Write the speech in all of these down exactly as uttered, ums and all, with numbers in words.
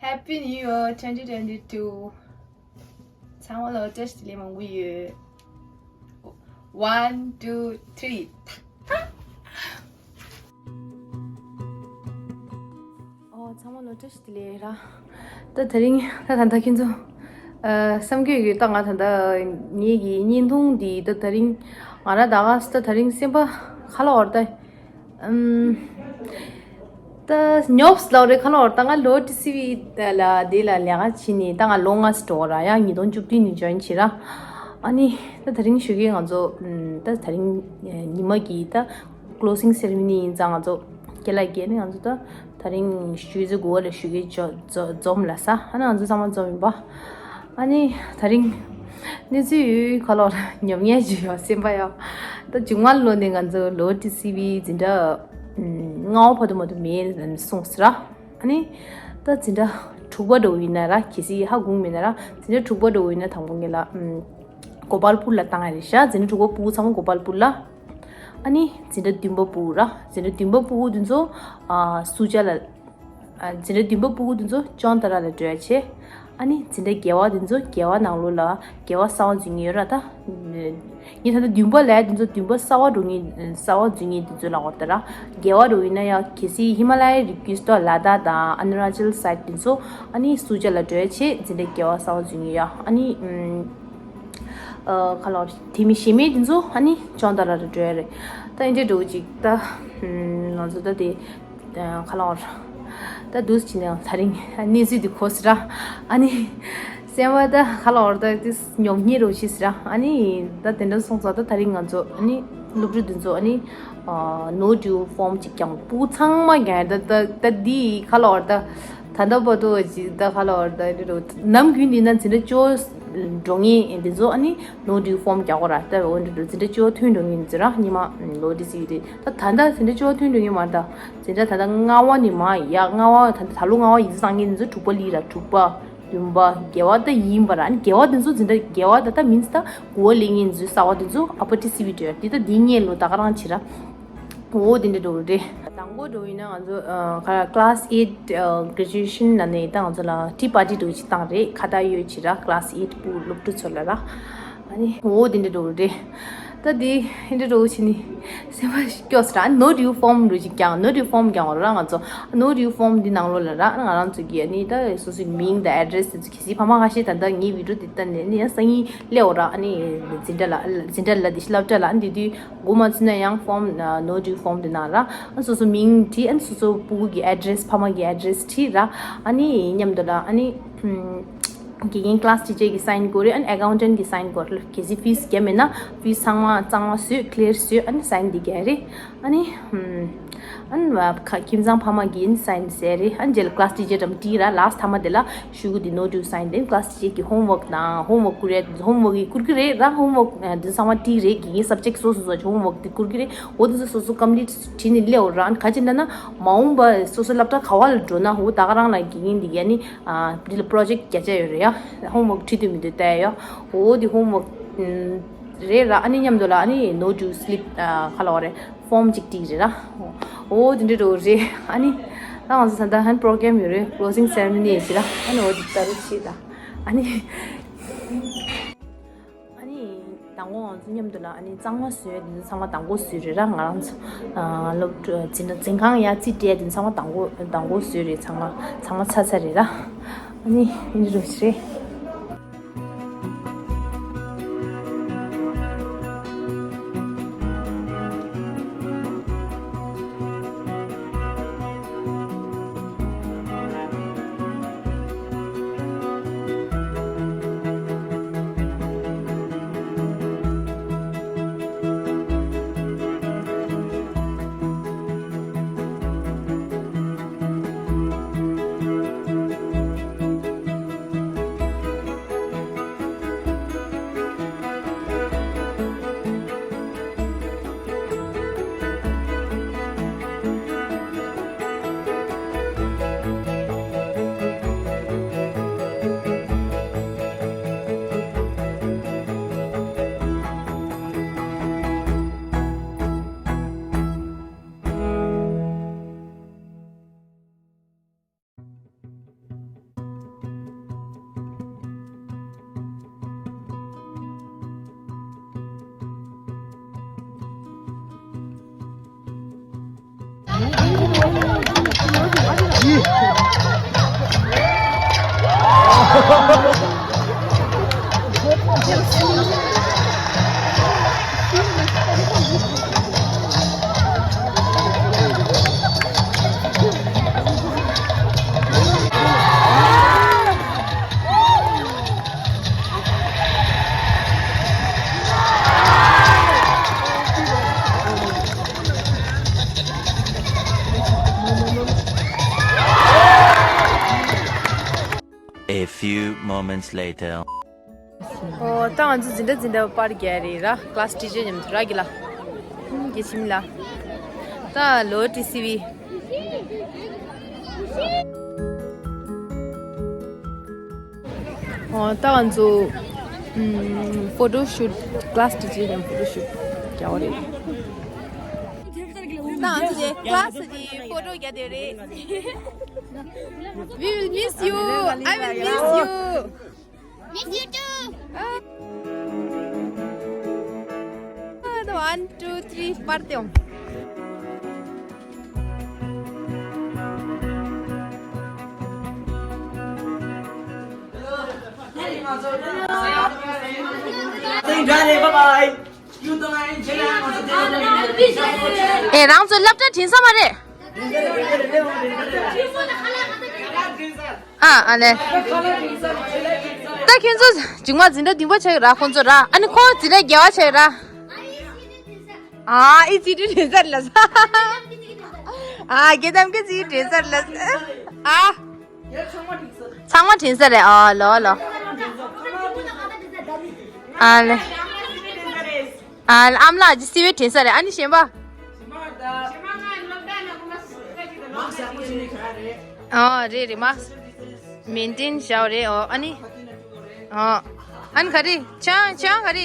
Happy New Year twenty twenty-two. ཚང་མ་ལ་བཀྲ་ཤིས་བདེ་ལེགས་མང་པོ་ཡོད། One, two, three. ཨོ། ཚང་མ་ལ་བཀྲ་ཤིས་བདེ་ལེགས་ར། ད་དེ་རིང་ད་ད་ད་ཁྱེད་ཚོ་ཨ་བསམ་གྱི་ཡོད། ད་ང་ད་ད་ངེད་ཀྱི་བརྙན་ཐུང་འདི་ད་དེ་རིང་ང་ར་ད་ག་ད་དེ་རིང་སེམས་པ་ཁ་ལོ་བར་ད། ཨམ། ད་ཉོབ་སློ་རེ་ཁ་ལོ་བར་ད་ང་ལོ་ཏི་སི་ཝི་ལ་དེ་ལ་ལས་ཀ་བྱེད་ནི་ད་ང་ལོ་ལྔ་ཙམ་འགྲོ་ར། ཡང་ཉིས་སྟོང་བཅུ་བདུན་ནས་ཇོ་ཡིན་བྱེད་ར། ཨ་ནི་ད་དེ་རིང་ཞུ་གི་ང་ཚོ་ཨམ། ད་དེ་རིང་ཉི་མ་གི་ད་ཀློ་སིང་སེ་རི་མོ་ནི་ཡིན་ཙང་ང་ཚོ་རྒན་ལགས་ཀྱིས་ནི་ང་ཚོ་ད་དེ་རིང་ཞུ་ཚེ་དགུ་པ་ལ་ཞུ་གི་འཛོམས་ལ་ས། ཨ་ནི་ང་ཚོ་ཚང་མ་འཛོམས་ཡིན་པ། ཨ་ནི་ད་རིང་གནས་ཚུལ་ཡོད་ཁ་ལོ་ཉོབ་ཉེས་ཅིག་ཡོད་སེམས་པ་ཡོད། ད་མཇུག་མ་ལོ་ནས་ང་ཚོ་ལོ་ཏི་སི་ཝི་འཛིན་གྲྭ་ལྔ་པ་བར་དུ་མ་གཏོགས་མེད་གསུངས་ཟེར་ར། ཨ་ནི་ད་འཛིན་གྲྭ་དྲུག་པ་འགྲོ་ཡིན་ན་ར། གལ་སྲིད་ཧ་གོ་མེད་ན་ར། འཛིན་གྲྭ་དྲུག་པ་འགྲོ་ཡིན་ན་དང་པོ་ངེད་ལ་ཨམ། གོ་པལ་པུར་ལ་བཏང་ཡ་རེད་ཤག་འཛིན་གྲྭ་དྲུག་པ་ཕྲུ་གུ་ཚང་མ་གོ་པལ་པུར་ལ། ཨ་ནི་འཛིན་གྲྭ་བདུན་པ་ཕྲུ་གུ་ར། འཛིན་གྲྭ་བདུན་པ་ཕྲུ་གུ་དེ་ཚོ་ཨ་སུ་ཇཱ་ལ། ཨ་འཛིན་གྲྭ་བདུན་པ་ཕྲུ་གུ་དེ་ཚོ་ཅོན་ཏ་ར་ལ་འགྲོ་ཡ་བྱེད། ཨ་ནི་འཛིན་གྲྭ་བརྒྱད་པ་དེ་ཚོ་བརྒྱད་པ་ནང་ལོགས་ལ་བརྒྱད་པ་གསར་པ་འཛུལ་མཁན་ཡོད་ར་ད། ངས་ད་ལྟ་བདུན་པ་ལབ་ཡ་དེ་ཚོ་བདུན་པ་གསར་པ་འགྲོ་མཁན་གསར་པ་འཛུལ་མཁན་དེ་ཚོ་ལབ་དགོས་རེད་ད་ར། བརྒྱད་པ་འགྲོ་ཡིན་ན་ཡང་གལ་སྲིད་ཧི་མ་ལ་ཡའི་རི་རྒྱུད་སོགས་ལ་དྭགས་དང་ཨ་རུ་ན་ཅལ་སའིད་དེ་ཚོ་ཨ་ནི་སུ་ཇཱ་ལ་འགྲོ་ཡ་བྱེད། འཛིན་གྲྭ་བརྒྱད་པ་གསར་པ་འཛུལ་མཁན་ཡ་ཨ་ནི་ཨམ། ཨ་ཁ་ལོ་དེ་མི་གཞན་མི་དེ་ཚོ་ཨ་ནི་ཅོན་ཏ་ར་ལ་འགྲོ་ཡ་རེད། ད་ཨིན་དྲ་འགྲོ་ཅིག་ད་ང་ཚོ་ད་དེ་ཁ་ལོ་ད་དུས་ཕྱིན་ནས་ད་རིང་གནས་ཚུལ་འདི་གོ་ཟེར་ར། ཨ་ནི་སེམས་པ་ད་ཁ་ལོ་ད་དེ་ཉོབ་ཉེས་རོ་ཞིག་ཟེར་ར། ཨ་ནི་ད་དེ་འདྲ་སོང་ཙང་ད་ད་རིང་ང་ཚོ་ཨ་ནི་སློབ་ཕྲུག་དེ་ཚོ་ཨ་ནི་ནོ་ཌིའུལ་ཕོམ་ཅིག་ཀྱང་ཕྲུ་གུ་ཚང་མ་ཀྱང་ད་ད་ད་འདི་ཁ་ལོ་ད། ད་ལྟ་བར་དུ་ཇི་ལྟར་ཁ་ལོ་བར་ད་འདི་རུ་ནམ་རྒྱུན་འདི་ན་འཛིན་གྲྭ་བཅུ་འགྲོ་ངེས་འདི་ཚོ་ཨ་ནི་ནོ་ཌིའུལ་ཕོམ་རྒྱག་གོ་ར། ད་འོ་འདི་རུ་འཛིན་གྲྭ་བཅུ་ཐོན་འགྲོ་ངེས་འཛིན་ར་ཉི་མ་ལོ་འདི་ཚོ་ཡོད་དེ། ད་ད་ལྟ་འཛིན་གྲྭ་བཅུ་ཐོན་འགྲོ་ངེས་མ་རེད། ད་འཛིན་གྲྭ་ད་ལྟ་ལྔ་པ་ནས་མ་ཡ་ལྔ་པ་ད་ད་ལོ་ལྔ་པ་ཡིག་ཚང་ངེས་འཛིན་དྲུག་པ་ལི་ར་དྲུག་པ་བདུན་པ་བརྒྱད་པ་ད་ཡིན་པ་ར། ཨ་ནི་བརྒྱད་པ་འདི་ཚོ་འཛིན་གྲྭ་བརྒྱད་པ་ད་ད་མིན་ད་དགུ་པ་ལི་ངེས་འཛིན་གསར་པ་འདི་ཚོ་ཨ་པ་ཏི་སི་བི་འདྲ་འདི་ད་འདི་ངེས་ལོ་ད་ག་རང་བྱེད་ར། འོ་དེ་འདྲ་འགྲོ་གི་རེད། དང་པོ་འགྲོ་ཡིན་ན་ང་ཚོ་ཨ་ག་class eight ཨ་graduation ལ་ནས་ད་ང་ཚོ་ལ་tea party འགྲོ་ཅིག་བཏང་རེད། ཁ་བརྡ་ཡོད་ཅིག་ར་class eight ཕྲུ་གུ་སློབ་ཕྲུག་ཚོ་ལ་ར། ཨ་ནི་འོ་དེ་འདྲ་འགྲོ་གི་རེད། ད་དེ་འདྲ་འགྲོ་བྱས་ནི་སེམས་པ་སྐྱོ་ས་ར། ནོ་ཌིའུལ་ཕོམ་འགྲོ་ཅིག་ཀྱང་ནོ་ཌིའུལ་ཕོམ་ཀྱང་ར། ང་ཚོ་ནོ་ཌིའུལ་ཕོམ་འདི་ནང་ལོགས་ལ་ར་ང་རང་ཚོ་གི་ཨ་ནི་ད་སོ་སོའི་མིང་དང་address དེ་ཚོ་གལ་སྲིད་ཕ་མ་ཁ་ཤས་ད་ལྟ་ངའི་video འདི་ལྟ་ནས་ནི་ཡང་སང་ཉིན་སླེབས་འོ་ར། ཨ་ནི་འཛིན་གྲྭ་ལ་འཛིན་གྲྭ་ལ་དེ་སློབ་གྲྭ་ལ་ཨ་ནི་དེ་དུས་སྒོ་མ་ཚུད་ན་ཡང་ཕོམ་ནོ་ཌིའུལ་ཕོམ་དེ་ནང་ར་ཨ་སོ་སོ་མིང་བྲིས། ཨ་ནི་སོ་སོ་ཕྲུ་གུ་གི་address ཕ་མ་གི་address བྲིས་ར། ཨ་ནི་མཉམ་དུ་ལ་ཨ་ནི་ཨམ་དགེ་རྒན་class teacher གི་sign དགོས་རེད། ཨ་ནི་accountant གི་sign དགོས་རེད། གལ་སྲིད་fees བརྒྱབ་མེད་ན་fees ཚང་མ་གཙང་མ་བཟོས་clear བཟོས་ཨ་ནི་sign འདི་རྒྱག་རེད། ཨ་ནི་ཨམ། ཨ་ནི་ཁ་ཁྱིམ་ཚང་ཕ་མ་གིས་sign ཟེར་རེད། ཨ་ནི་རྗེས་ལ་class teacher འགྲམ་བྲིས་ར་last མཐའ་མ་དེ་ལ་ཤོག་གུ་དེ་no due sign དེ་class teacher གི་homework དང་homework བསྐུར་ཡ་homework གི་བསྐུར་གི་རེད་ར། homework དེ་ཚང་མ་བྲིས་རེད། དགེ་རྒན་subject སོ་སོ་སོ་homework དེ་བསྐུར་གི་རེད། འོ་དེ་ཚོ་སོ་སོ་complete བྲིས་ནས་སླེབས་ར། ཨ་ནི་ག་ཅི་འདྲ་ན་མ་འོངས་པ་སོ་སོ་སློབ་གྲྭ་ག་བ་ལ་འགྲོ་ན་འོ་ད་ག་རང་ལ་དགེ་རྒན་འདི་ག་ནི་འདི་ལ་project བརྒྱ་ཆ་ཡོད་རེད་ཡ། homework བྲིས་དུས་མི་འདུག་ལྟ་ཡ་ཡ། འོ་དེ་homework རེད་ར། ཨ་ནི་མཉམ་དུ་ལ་ཨ་ནི་no due slip ཁ་ལ་བ་རེད། form གཅིག་བྲིས་རེད་ར། འོ་དེ་འདྲ་འགྲོ་རེད། ཨ་ནི་ད་ང་ཚོ་ད་ལྟ་ཧན་program ཡོད་རེད། closing ceremony ཡིན་ཟེར་ར། ཨ་ནི་འོ་དེ་ལྟ་རུ་བྱེད་ད། ཨ་ནི་ཨ་ནི་དང་པོ་ང་ཚོ་མཉམ་དུ་ལ་ཨ་ནི་གཙང་མ་བཟོས་དེ་ཚོ་ཚང་མ་དང་པོ་བཟོས་རེད་ར། ང་རང་ཚོ་སློབ་ཕྲུག་འཛིན་འཛིན་ཁང་ཡ་རྩིས་སྤྲད་དེ་ཚང་མ་དང་པོ་དང་པོ་བཟོས་རེད། ཚང་མ་ཚང་མ་ཚར་ཚར་རེད་ར། ཨ་ནི་ཨ་ནི་རུ་རེད། A few moments later. ཨོ། ད་ང་ཚོ་འཛིན་གྲྭ་འཛིན་གྲྭ་པར་རྒྱག་རེད་ར། ཀ་ལ་སི་ཊི་ཅར་མཉམ་དུ་ར། གི་ལ། ཧུམ། དགེ་ཆེམ་ལ། ད་ལོ་ཊི་སི་ཝི། ཨོ། ད་ང་ཚོ་ཧུམ། ཕོ་ཊོ་ཤུཊ། ཀ་ལ་སི་ཊི་ཅར་མཉམ་ཕོ་ཊོ་ཤུཊ་རྒྱག་རེད། ད་ང་ཚོ་དེ་ཀ་ལ་སི་དེ་ཕོ་ཊོ་རྒྱག་དེ་རེད། We will miss you. I will miss you. Miss you too. One, two, three, པར་ཏེ་ཡོང་། Bye bye. ཨེ། རང་ཚོ་སློབ་གྲྭ་དྲན་ས་མ་རེད། ཨ། ཨ་ལེ། ད་ཁྱེད་ཚོ་མཇུག་མ་འཛིན་གྲྭ་བདུན་པ་ཆགས་ཡོད་ར། ཁོང་ཚོ་ར། ཨ་ནི་ཁོ་འཛིན་གྲྭ་བརྒྱད་པ་ཆགས་ཡོད་ར། ཨ། ཨི་ཙི་དྲི་དྲན་ས་རེད་ལ། ཨ། དགེ་དམ་གི་ཙི་དྲན་ས་རེད་ལ། ཨ། ཚང་མ་དྲན་ས་རེད། ཨ་ལོ་ལོ། ཨ་ལེ། ཨ་ལེ། ཨ་མ་ལགས་ཀྱི་སི་ཝི་དྲན་ས་རེད། ཨ་ནི་གཞན་པ། ཨ། རེད་རེད། མཱ་སི་མེན་ཊེན་བྱའོ་རེད། ཨོ། ཨ་ནི། ཨོ། ཨ་ནི་ག་རེ། ཆང་ཆང་ག་རེ།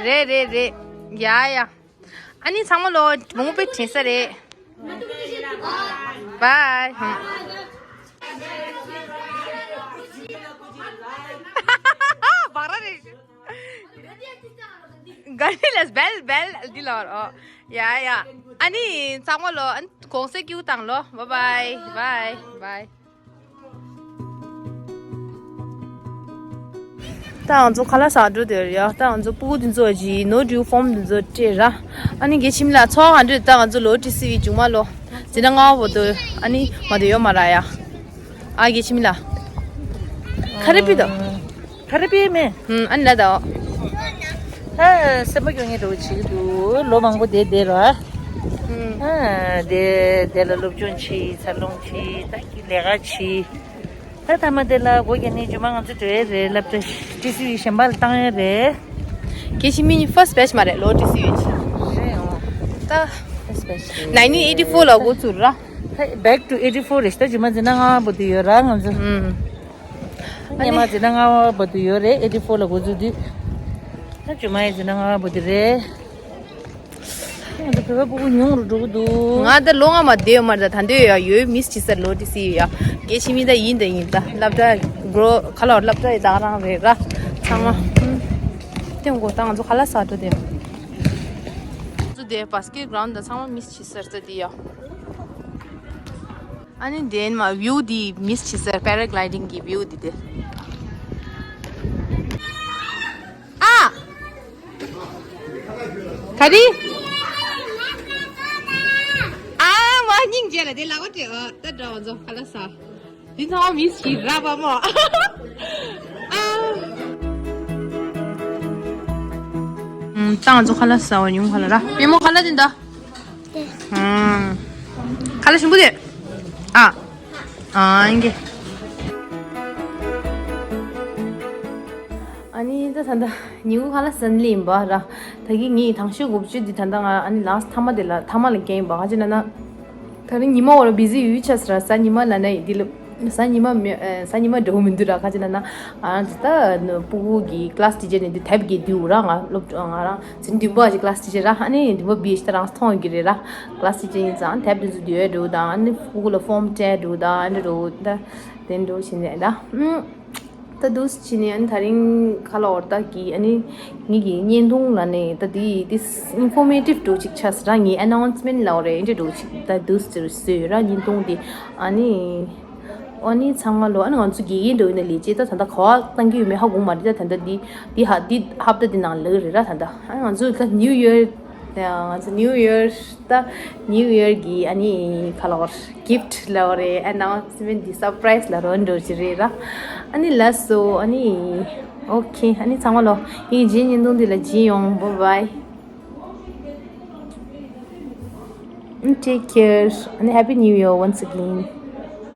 རེད་རེད་རེད། ཡ་ཡ། ཨ་ནི་ཚང་མ་ལོ་མང་པོ་དྲན་ས་རེད། བཱའི། བག་ར་རེད། ག་རེ་ལས་བེལ་བེལ་འདི་ལོར། ཨོ། ཡ་ཡ། ཨ་ནི་ཚང་མ་ལོ། ཨ་ནི་གོང་ས་སྐྱིད་པོ་དང་ལོ། བཱའི་བཱའི་བཱའི་བཱའི། ད་ང་ཚོ་ཁ་ལག་ཟ་འགྲོ་དེར་ཡ། ད་ང་ཚོ་སྤུ་གུ་དེ་ཚོ་གི་ནོ་ཌིའུ་ཕོམ་དེ་ཚོ་སྤྲད་ར། ཨ་ནི་དགེ་ཆེམ་ལགས་ཚོགས་ག་འདྲ། ད་ང་ཚོ་ལོ་ཊི་སི་ཝི་མཇུག་མ་ལོ། འཛིན་གྲྭ་ལྔ་པ་བར་དུ་ཨ་ནི་མ་དེ་ཡོད་མ་ར་ཡ། ཨ། དགེ་ཆེམ་ལགས། ག་རེ་ཕུལ་དོ། ག་རེ་ཕུལ་མེད། ཧུམ། ཨ་ནི་ལ་དོ། ད་སེམས་པ་སྐྱོ་ངེས་འགྲོ་བྱེད་ཀྱི་འདུག་ལོ་མང་པོ་བསྡད་བསྡད་ར། ཧུམ། ཨ། དེ་དེ་ལ་སློབ་སྦྱོང་བྱེད། འཚར་ལོངས་བྱེད། ད་ཀྱི་ལས་ཀ་བྱེད། ད་མཐའ་མ་དེ་ལ་སྒོ་རྒྱག་ནས་རྗེས་མ་ང་ཚོ་འགྲོ་ཡས་རེད། སློབ་གྲྭ་ཊི་སི་ཝི་གཞན་པ་ལ་བཏང་ཡས་རེད། དགེ་ཆེམ་ནི་ཕར་སི་ཊི་བེ་ཆི་མ་རེད། ལོ་ཊི་སི་ཝི་ཆི། རེད་འོ། ད་ཕར་སི་ཊི་བེ་ཆི་རེད། ནའིན་ཊིན་ཨེ་ཊི་ཕོར་ལ་འགོ་བཙུགས་ར། Back to eighty-four རེད། ད་རྗེས་མ་འཛིན་གྲྭ་ལྔ་པ་བར་དུ་ཡོད་ར་ང་ཚོ། ཧུམ། སྔོན་མ་འཛིན་གྲྭ་ལྔ་པ་བར་དུ་ཡོད་རེད། ཨེ་ཊི་ཕོར་ལ་འགོ་བཙུགས་དུས། ད་རྗེས་མ་ཡི་འཛིན་གྲྭ་ལྔ་པ་བར་དུ་རེད། ང་ཚོ་བོད་པ་སྤུ་གུ་ཉུང་རུ་འགྲོ་གི་འདུག་ང་ད་ལོ་ལྔ་མ་བསྡད་ཡོད་མ་རེད། ད་ད་འདོད་ཡོད་ཡོད། མི་སི་བྱེད་ས་ལོ་ཊི་སི་ཝི་ཡ། དགེ་ཆེ་མི་ད་ཡིན་ད་ཡིན། ད་སློབ་གྲྭ་འགྲོ་ཁ་ལོ་སློབ་གྲྭ་ཡི་ད་རང་རེད་ར། ཚང་མ་ཧུམ། དེ་མགོ་ད་ང་ཚོ་ཁ་ལག་ཟ་འགྲོ་དེ། ང་ཚོ་དེ་བཱ་སི་ཀེ་ཊི་གྷ་རའུན་ཌི་ད་ཚང་མ་མི་སི་བྱེད་ས་རེད་ད་དེ་ཡ། ཨ་ནི་དེ་ནི་མ་བིའུ་འདི་མི་སི་བྱེད་ས་པེ་ར་གི་ལའི་ཌིང་གི་བིའུ་འདི་དེ། ཨ། ག་རེ། ཨ་མ་སྙིང་རྗེ་ལ་དེ་ལ་བ་དེ་ཨ་ད་འདྲ་བ་ཚོ་ཁ་ལག་ཟ། འདི་ཚང་མ་མི་སི་ར་བ་མོ། ཨ། ཨམ། ད་ང་ཚོ་ཁ་ལག་ཟ་བ་ཉུང་ཁ་ལག་ར། པད་མོ་ཁ་ལག་དེ་འདྲ། ཨང་། ཁ་ལག་ཞིམ་པོ་དེ། ཨ། ཨང་གི། ཨ་ནི་ད་ད་ད་ཉིན་གུང་ཁ་ལག་ཟ་ནི་ཡིན་པ་ར། ད་གི་ངའི་དང་ཤོས་དགུ་བཅུ་འདི་ད་ད་ང་ཨ་ནི་ལགས་མཐའ་མ་དེ་ལ་མཐའ་མ་ལ་སྐྱེལ་ཡིན་པ། ག་ཅི་ན་ན། ད་རིང་ཉི་མ་འོ་ལ་བི་ཟི་ཡོད་ཆགས་སི་ར། གཟའ་ཉི་མ་ལ་ན་ཡི་འདི་ལ། གཟའ་ཉི་མ་མི་ཨ་གཟའ་ཉི་མ་འགྲོ་མི་འདུག་ར། ག་ཅི་ན་ན་ཨ་ད་སྤུ་གུ་གི་ཀི་ལ་སི་ཊི་ཅར་ནས་འདི་དེབ་ཀྱི་འདུག་ར། ང་སློབ་ང་རང་ཟིན་བདུན་པ་ཞིག་ཀི་ལ་སི་ཊི་ཅར་ར། ཨ་ནི་བདུན་པ་བི་ཞིག་ད་རང་མཐོང་གི་རེད་ར། ཀི་ལ་སི་ཊི་ཅར་ཡིན་ཙང་དེབ་འདི་ཚོ་འདི་ཡོད་འགྲོ་དང་། ཨ་ནི་སྤུ་གུ་ལ་ཕོམ་སྤྲད་འགྲོ་དང་། ཨ་འདྲ་འགྲོ་ད་དེ་འགྲོ་བྱེད་ནས་ད་ཨུམ། ད་འདུག་སེ་བྱས་ནས་ཨ་ནི་དེ་རིང་ཁ་ལོ་བར་ད་གི་ཨ་ནི་ངེད་ཀྱི་བརྙན་ཐུང་ལ་ནི་ད་དེ་དེ་ཨིན་ཕོར་མེ་ཊིབ་འདྲ་ཅིག་ཆགས་སོང་ར། ངའི་ཨ་ནའུན་སི་མེན་ཊི་ལབ་རེད། འདི་འདྲ་ཅིག་ད་འདུག་སེ་བཟོས་ཡོད་ར་བརྙན་ཐུང་དེ། ཨ་ནི་ཨ་ནི་ཚང་མ་ལོ། ཨ་ནི་ང་ཚོ་དགེ་རྒན་འདྲ་ཡིན་ན་ལས་བྱེད་ད་ད་ལྟ་ག་པར་བཏང་གི་ཡོད་མེད་ཧ་གོ་མ་རེད། ད་ད་ལྟ་འདི་འདི་ཧ་འདི་ཧབ་ཏ་འདི་ནང་ལོགས་རེད་ར། ད་ད་ཨ་ནི་ང་ཚོ་ད་ནིའུ་ཡར་ང་ཚོ་ནིའུ་ཡར་ད་ནིའུ་ཡར་གི་ཨ་ནི་ཁ་ལོ་བར་གིཕ་ཊི་ལབ་རེད། ཨ་ནའུན་སི་མེན་ཊི་འདི་སར་པ་རའི་ཛི་ལབ་རོགས་འདྲ་ཅིག་རེད་ར། ཨ་ནི་ལགས་སོ། ཨ་ནི་ཨོ་ཁེ། ཨ་ནི་ཚང་མ་ལོ་ངའི་རྗེས་བརྙན་ཐུང་འདི་ལ་མཇལ་ཡོང་། Bye bye. Take care. ཨ་ནི་Happy New Year once again.